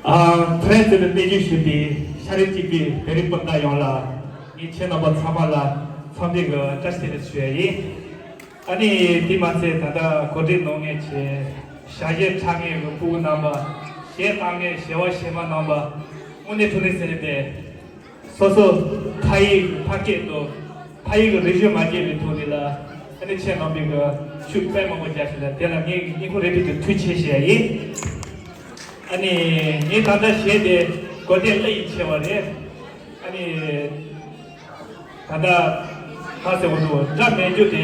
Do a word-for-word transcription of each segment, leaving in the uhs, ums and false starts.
ཨ། ཐོ་རེངས་དེ་ལ་གནས་མཇལ་ཞུས་པའི་ཤ་རུས་གཅིག་པའི་བོད་རིགས་སྤུན་ཟླ་ཡོངས་ལ་ངས་ཁྱེད་རྣམ་པ་ཚང་མ་ལ་འཚམས་འདྲི་གི་བཀྲ་ཤིས་བདེ་ལེགས་ཞུ་ཡ་ཡིན། ཨ་ནི་དེ་མ་ཚད་ད་ལྟ་གོ་སྒྲིག་གནང་མཁན་གྱི་ཞལ་བཞེས་འཁྲབ་མཁན་གྱི་ཕྲུ་གུ་རྣམ་པ། གཞས་བཏང་མཁན་གཞས་པ་གཞས་མ་རྣམ་པ། དངོས་གནས་ཐུགས་རྗེ་ཆེ་ཞུ་ཡ་ཡིན། སོ་སོ་ཕ་ཡུལ་ཕ་སྐད་དང་ཕ་ཡུལ་གྱི་རིག་གཞུང་མ་བརྗེད་པའི་ཐོག་ནས་ལ། ཨ་ནི་ཁྱེད་རྣམ་པས་གི་ཤུགས་དཔེ་མང་པོ་རྒྱག་ཤིག་ལ། དེ་ལ་ངས་སྙིང་ཁོང་རེ་ཐུགས་ཀྱི་ཐུགས་རྗེ་ཆེ་ཞུ་ཡ་ཡིན། ཨ་ནི་ངས་ད་ལྟ་གཞས་དེ་གོ་དེབ་གླུ་ཡིས་ཆེ་བ་རེད། ཨ་ནི་ད་ལྟ་ཁ་ཟེར་བ་དུ་འདྲ་མེད་རྒྱུ་དེ་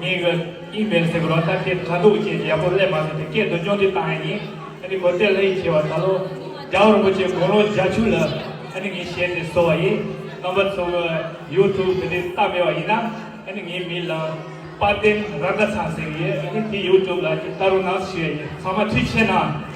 ངས་གི་ཨི་མེལ་ཟེར་གི་རོགས། ད་དེ་དྲ་ཐོག་ཅེས་ཡག་པོ་སླེབས་མ་སོང་། དེ་སྐད་དུ་སྙོན་འཛུགས་བཏང་ཡ་ཡིན། ཨ་ནི་གོ་དེབ་གླུ་ཡིས་ཆེ་བ་ད་ལོ་རྒྱལ་བ་རིན་པོ་ཆེ་དགུང་ལོ་བརྒྱད་ཅུ་ལ་ཨ་ནི་ངས་གཞས་དེ་བཟོ་བ་ཡིན། རྣམ་པ་ཚོ་གི་ཡུ་ཊུབ་དེ་འདྲའི་ལྟ་མེད་པ་ཡིན་ན། ཨ་ནི་ངའི་མིང་ལ་དཔལ་ལྡན་ར་ཏ་ཚང་ཟེར་གི་ཡོད། ཨ་ནི་དེ་ཡུ་ཊུབ་ལ་ཅིག་ལྟ་རོགས་གནང་ཞུ་ཡ་ཡིན། ཚང་མ་ཐུགས་རྗེ་གནང་།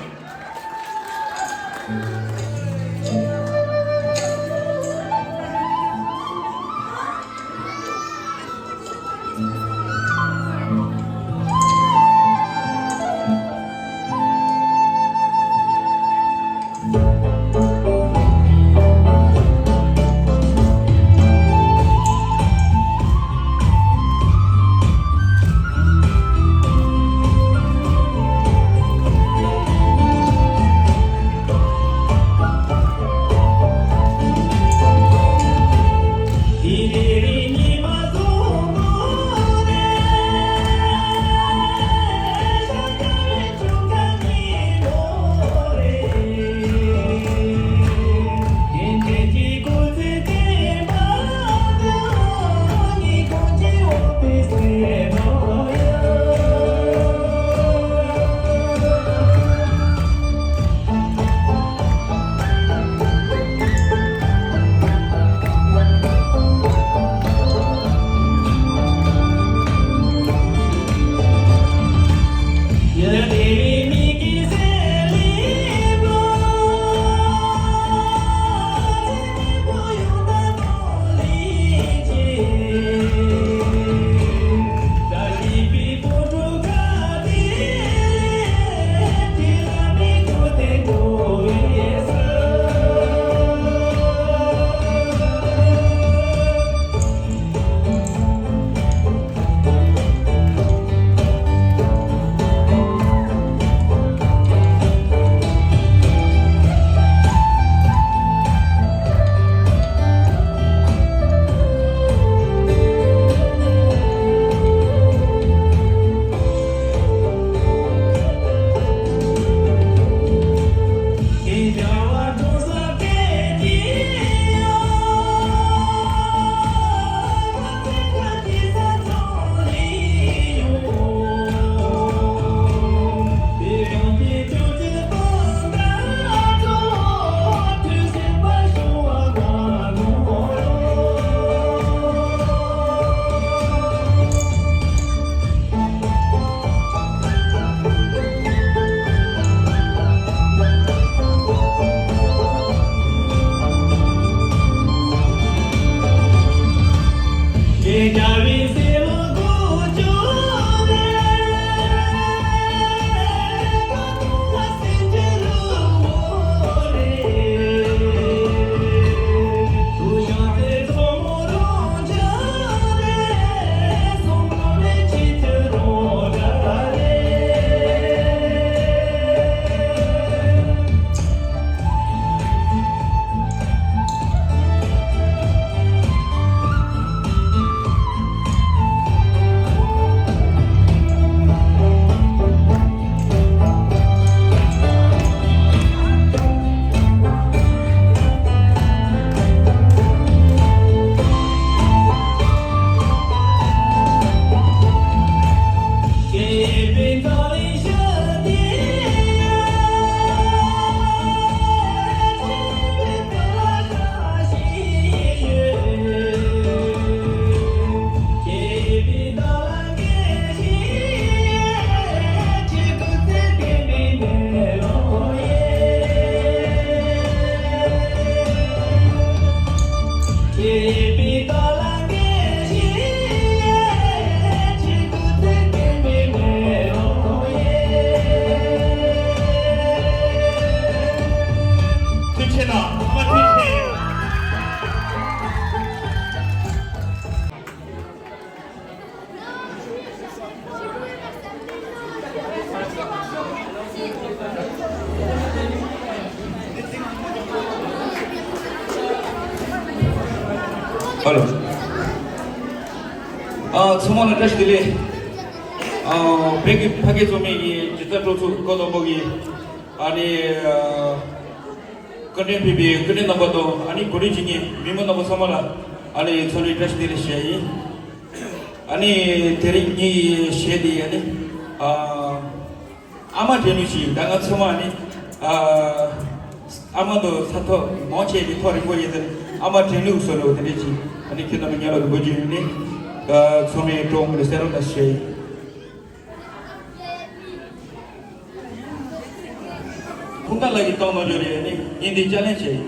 ཧ་ལོ། ཨ། ཚང་མ་ལ་བཀྲ་ཤིས་བདེ་ལེགས། ཨ། བོད་ཀྱི་ཕ་སྐད་གཙོ་མའི་གི་སྒྱུ་རྩལ་སྤྲོ་ཚོགས་སྐུ་གཟུགས་པོ་གི། ཨ་ནི། ཨ། བཀའ་དྲིན་ཕེབས་པའི་སྐུ་མགྲོན་རྣམ་པ་དང་ཨ་ནི་གོ་སྒྲིག་བྱེད་མཁན་མི་མང་རྣམ་པ་ཚང་མ་ལ་ཨ་ནི་འཚམས་འདྲི་བཀྲ་ཤིས་བདེ་ལེགས་ཞུ་ཡ་ཡིན། ཨ་ནི་དེ་རིང་ངའི་གཞས་འདི་ཨ་ནི། ཨ། ཨ་མ་དྲན་གླུ་ཞིག་ད་ང་ཚང་མ་ནི། ཨ། ཨ་མ་དང་ས་ཐོག་མང་ཆེ་གི་ཐོག་རིང་པོ་ཡིན་ཙང་ཨ་མ་དྲན་གླུ་བཟོ་ལོ་དེ་འདྲ་ཞིག་ཨ་ནི་ཁྱེད་རྣམ་པ་ཉར་ལ་འགྲོ་རྒྱུ་ཡིན་ནི། ཨ། ཚང་མས་སྤྲོ་བོ་ལ་གསན་རོགས་གནང་ཞེས། ཁུངས་དག་ལགས་ཀྱིས་བཏང་གནང་རྒྱུ་རེད་ནི་ངས་འདི་ཅ་ལེན་བྱས་ཡིན།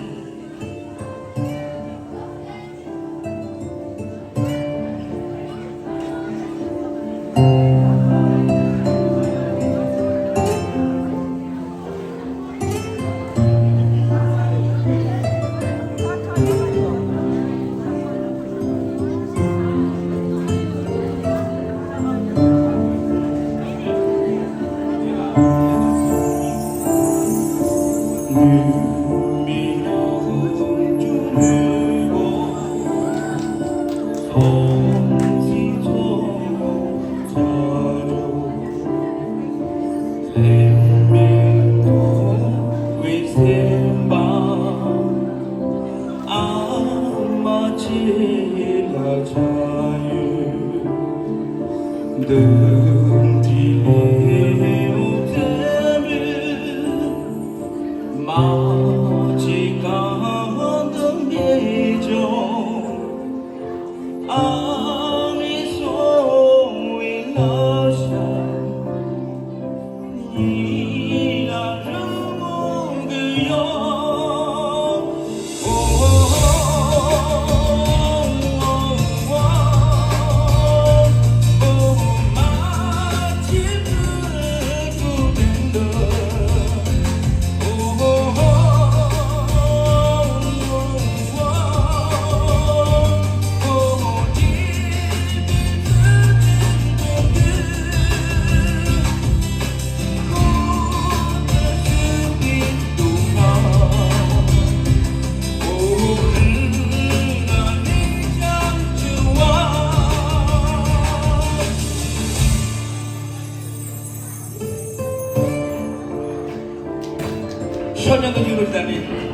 ཤོ་ཉན་དུ་ཡུ་རུ་ཏན་ནི། ཐུགས་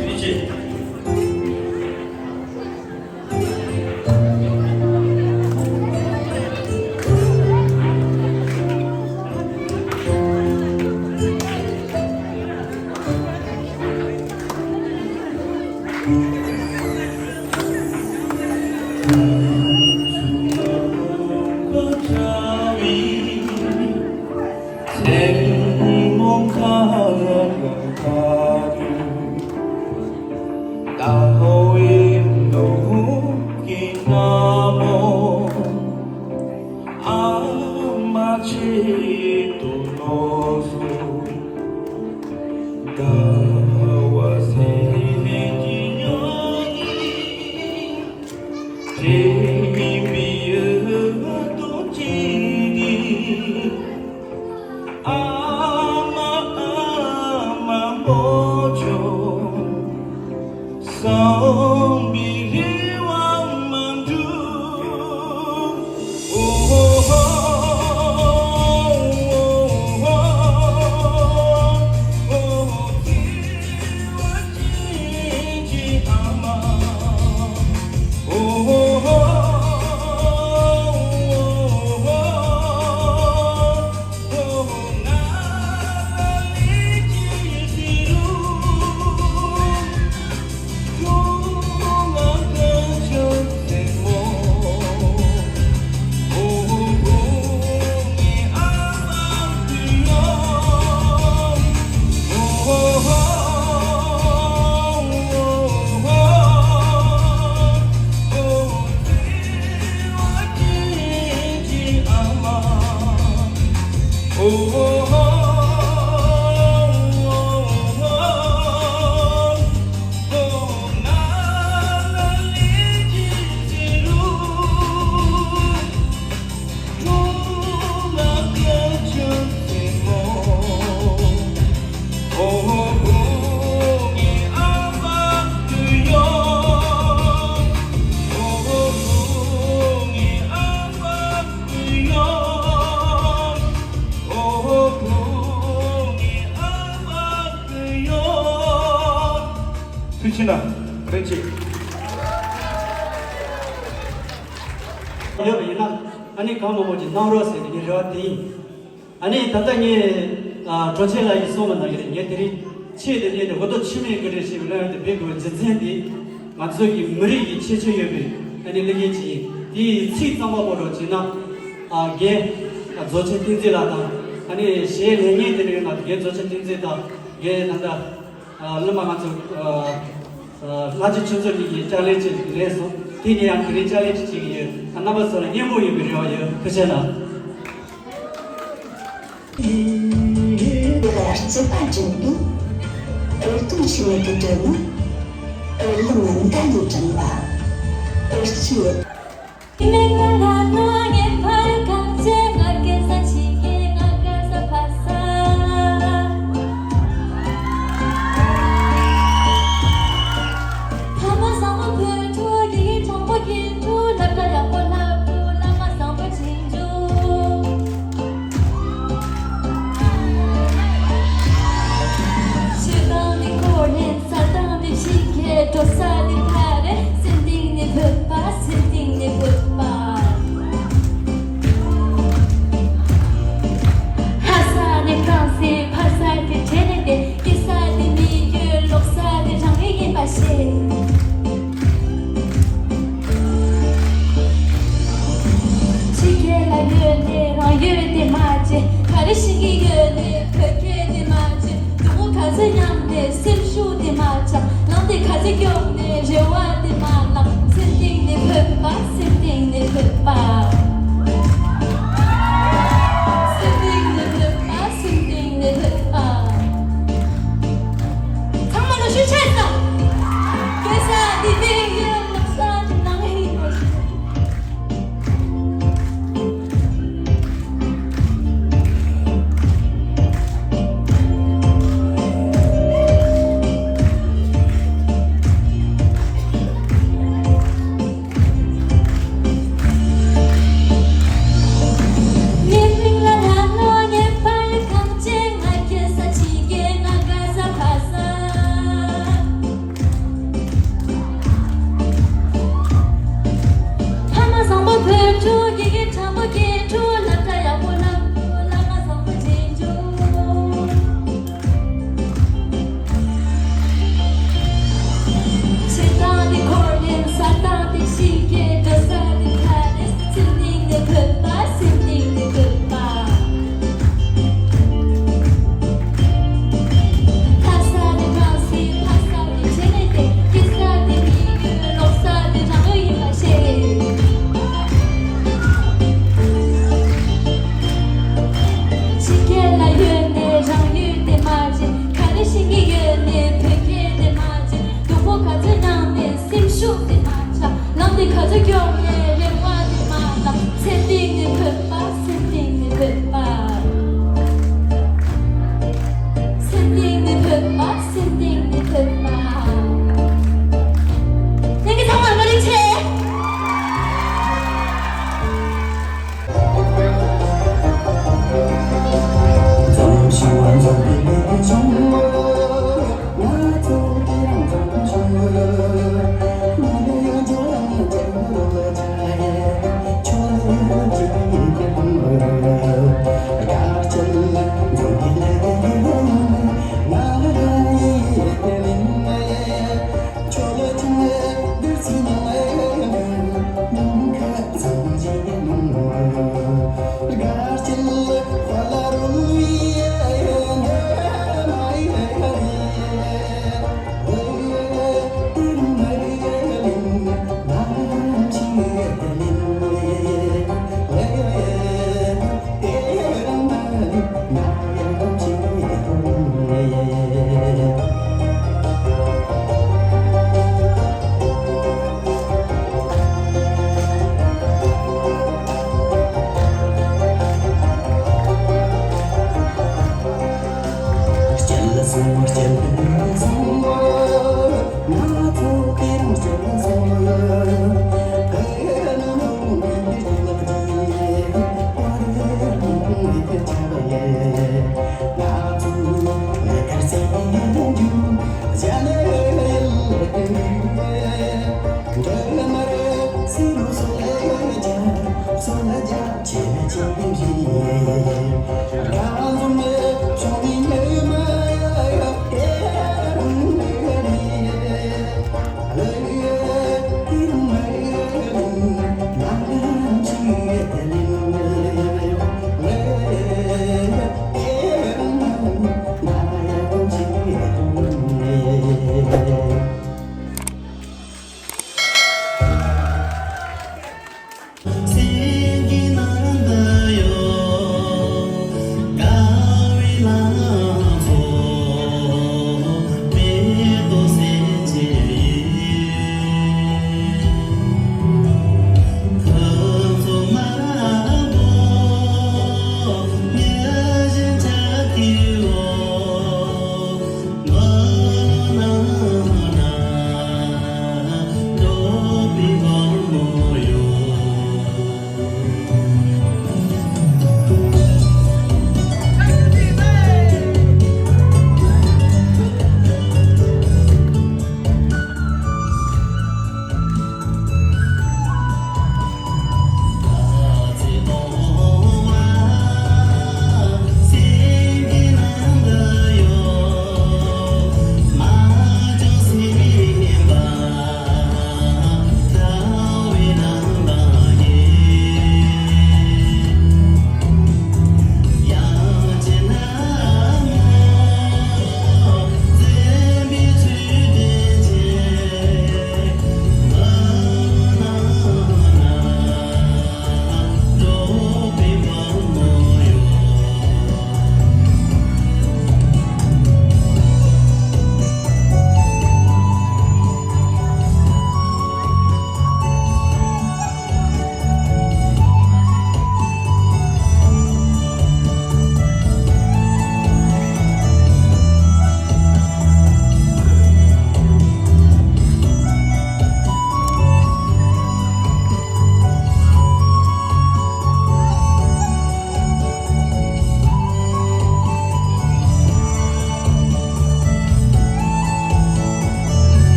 རྗེ་ཆེ། ཡིན་ན་རེ་ཆེ། ཡོད་པ་ཡིན་ན་ཨ་ནི་གང་མང་མང་ཅིག་གནང་རོགས་ཟེར་ནས་ངའི་རེ་བ་དེ་ཡིན། ཨ་ནི་ད་ལྟ་ངས་ཨ་གྲོང་ཁྱེར་ལ་ཡིན་གསུངས་པ་ནང་བཞིན་ངས་དེ་རིང་ཆེད་དུ་གནས་ཏེ་འོ་ཐོག་འཆི་མེད་ཀྱི་རེ་ཞིག་ལོན་ཏེ་བོད་ཀྱི་རྒྱུ་མཚན་འདི་ང་ཚོ་གི་མི་རིགས་ཀྱི་ཁྱད་ཆོས་ཡོད་པའི་ཨ་ནི་གླུ་གཞས་ཅིག་ཡིན། དེའི་ཚིག་གཙང་མ་པོ་རོ་བྱས་ན་ཨ་རྒན་རྫོགས་ཆེན་བསྟན་འཛིན་ལགས་དང་ཨ་ནི་གཞས་ལེན་མཁན་དེ་ནི་ང་རྒན་རྫོགས་ཆེན་བསྟན་འཛིན་དང་རྒན་ད་ལྟ་ཨ་སློབ་མ་ང་ཚོ་ཨ་ཨ་ལྷ་རྗེ་ཆོས་མཚོ་གཉིས་ཀྱིས་ལྕགས་ལན་ཅིག་ལེན་སོང་། དེ་ནས་ཡང་དེ་རིང་ལྕགས་ལན་ཅིག་བྱེད་ཀྱི་ཡོད། ཨ་རྣམ་པ་ཚོ་ལ་སྙན་པོ་ཡོད་པའི་རེ་བ་ཡོད། ཐུགས་རྗེ་གནང་། རྩོད་པ་འགྲིག་འདུག་འུར་གདོང་ཆེ་མེད་ཀྱི་དོན་ནི། འུར་ལུང་མདའ་ཡིས་དྲངས་པ། འུར་སྐྱེས། ཆོས་དང་ནི་འཁོར་ལེན། ས་དང་ནི་ཕྱི་སྐད། འགྲོ་ས་ནི་ཐ་རེ། སེམས་གཏིང་ནས་བོད་པ། སེམས་གཏིང་ནས་བོད་པ། ལྷ་ས་ནི་ཕ་རན་སི། ཕ་ས་དེ་ཁྲེ་ནི་ཏེ། སྐྱེ་ས་དེ་མི་ཡུལ། ལོག་ས་དེ་རང་ཡུལ་ཡིན་པ་ཤེས། ཕྱི་རྒྱལ་ལ་ཡོད་ནས་རང་ཡུལ་དེ་མ་བརྗེད། ག་རེ་ཤེས་ཀྱི་ཡོད་ནས་བོད་སྐད་དེ་མ་བརྗེད། སྡུག་པོ་ག་ཚོད་མྱངས་ནས་སེམས་ཤུགས་དེ་མ་ཆག་ལམ་དེ་ག་ཚོད་མགྱོགས་ནས་རེ་བ་དེ་མ་བརླག་སེམས་གཏིང་ནས་བོད་པ། སེམས་གཏིང་ནས་བོད་པ། སེམས་གཏིང་ནས་བོད་པ། སེམས་གཏིང་ནས་བོད་པ། ཚང་མ་ལ་ཤུགས་ཆེ་ཙམ། སྐྱེ་ས་འདི་མི་ཡུལ། ལོག་ས་འདི་རང་ཡུལ་ཡིན་པ་ཤེས། ཕ་མ་བཟང་པོ་བོད་ཕྲུག་དགེ་རྒན་དྲང་པོ་དགེ་ཕྲུག་སློབ་གྲྭ་ཡག་པོ་ལམ་དུ་བླ་མ་བཟང་པོ་འདྲེན་རྒྱུ། ཆོས་དང་ནི་འཁོར་ལེན། ས་དང་ནི་ཕྱི་སྐད། འགྲོ་ས་ནི་ཐ་རེ། སེམས་གཏིང་ནས་བོད་པ། སེམས་གཏིང་ནས་བོད་པ། ལྷ་ས་ནི་ཕ་རན་སི། ཕ་ས་ནི་ཁྲེ་ནི་ཏེ། སྐྱེ་ས་ནི་མི་ཡུལ། ལོག་ས་ནི་རང་ཡུལ་ཡིན་པ་ཤེས། ཕྱི་རྒྱལ་ལ་ཡོད་ནས་རང་ཡུལ་དེ་མ་བརྗེད། ག་རེ་ཤེས་ཀྱི་ཡོད་ནས་བོད་སྐད་དེ་མ་བརྗེད། སྡུག་པོ་ག་ཚོད་མྱངས་ནས་སེམས་ཤུགས་དེ་མ་ཆག་ལམ་དེ་ག་ཚོད་མགྱོགས་ནས་རེ་བ་དེ་མ་བརླག་སེམས་གཏིང་ནས་བོད་པ། སེམས་གཏིང་ནས་བོད་པ། སེམས་གཏིང་ནས་བོད་པ། སེམས་གཏིང་ནས་བོད་པ། ལྷན་རྒྱས་ཚང་མ་བཀའ་དྲིན་ཆེ།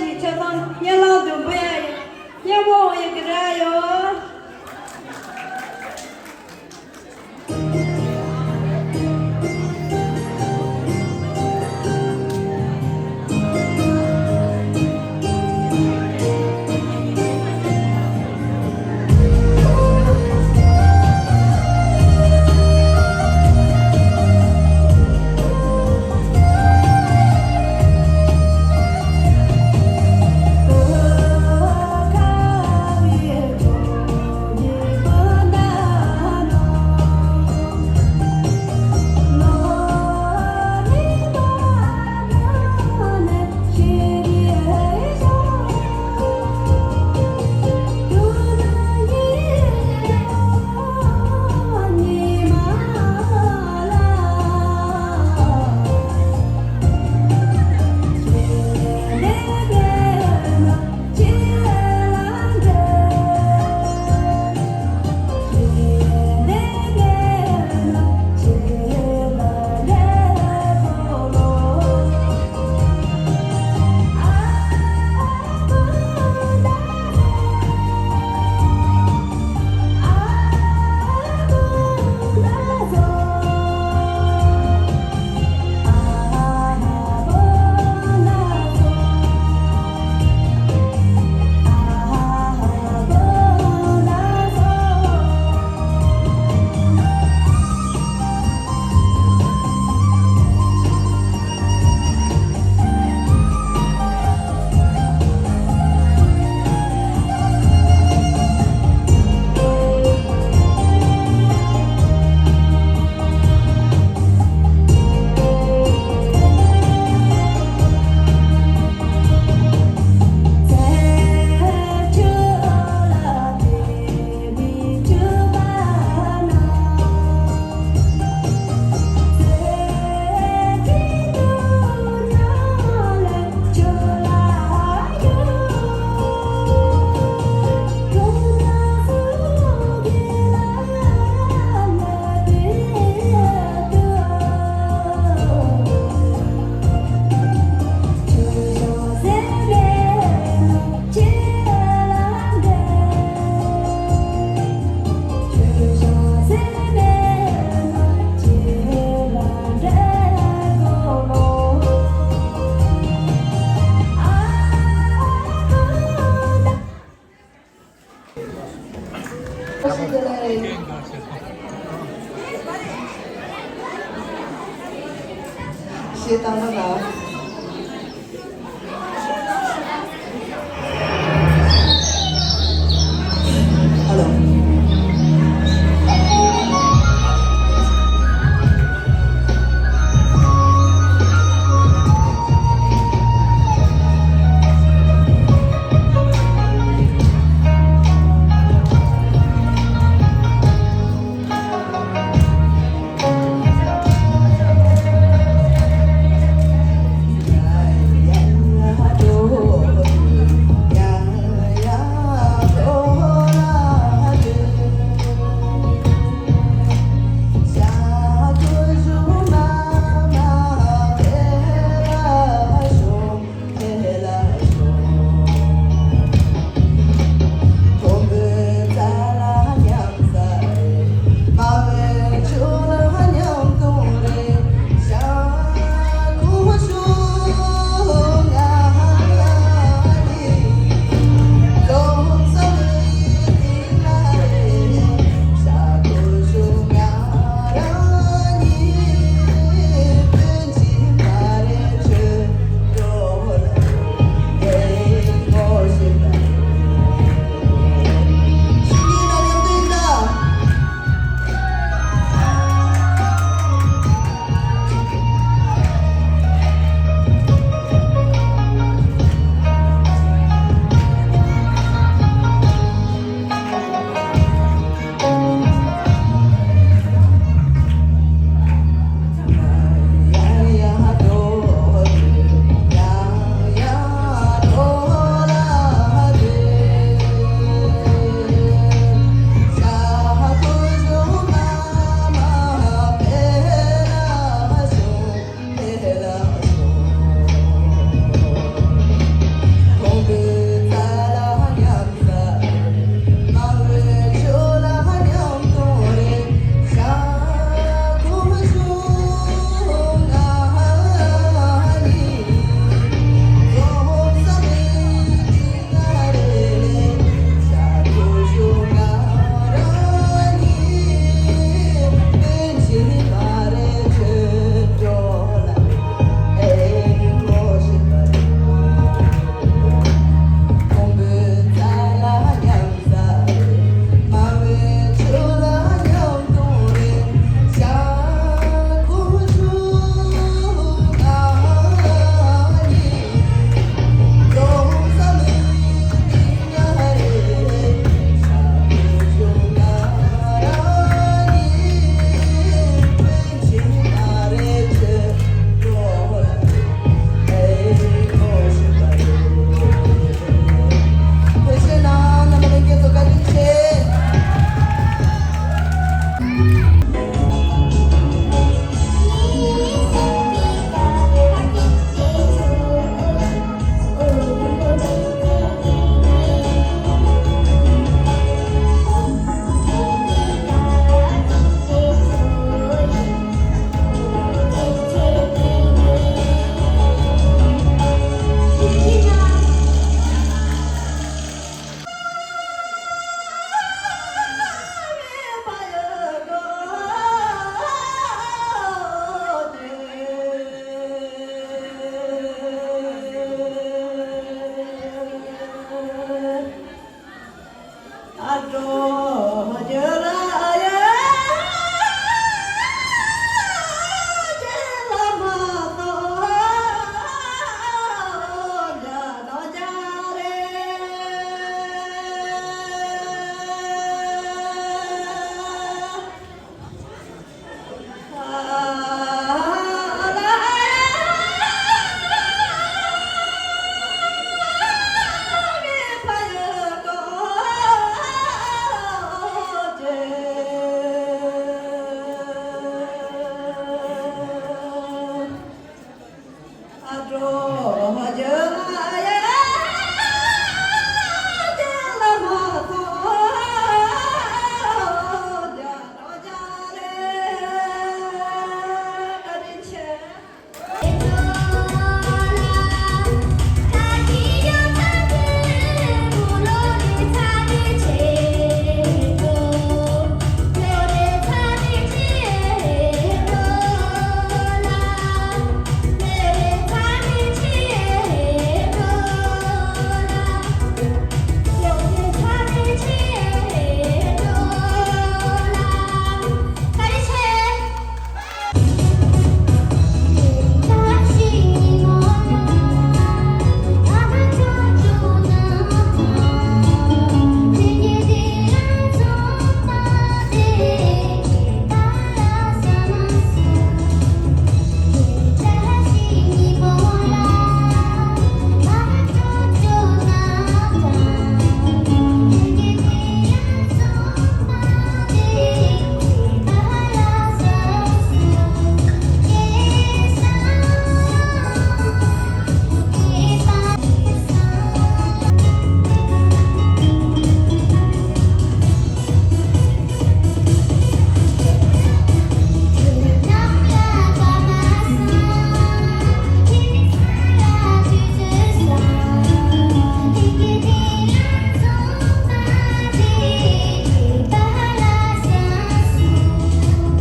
ཞིག་ཆ་ཚང་སྙན་ལམ་དུ་འབུལ་ཡ་ཡིན། སྙན་མོ་ཡི་གེ་ར་ཡོད།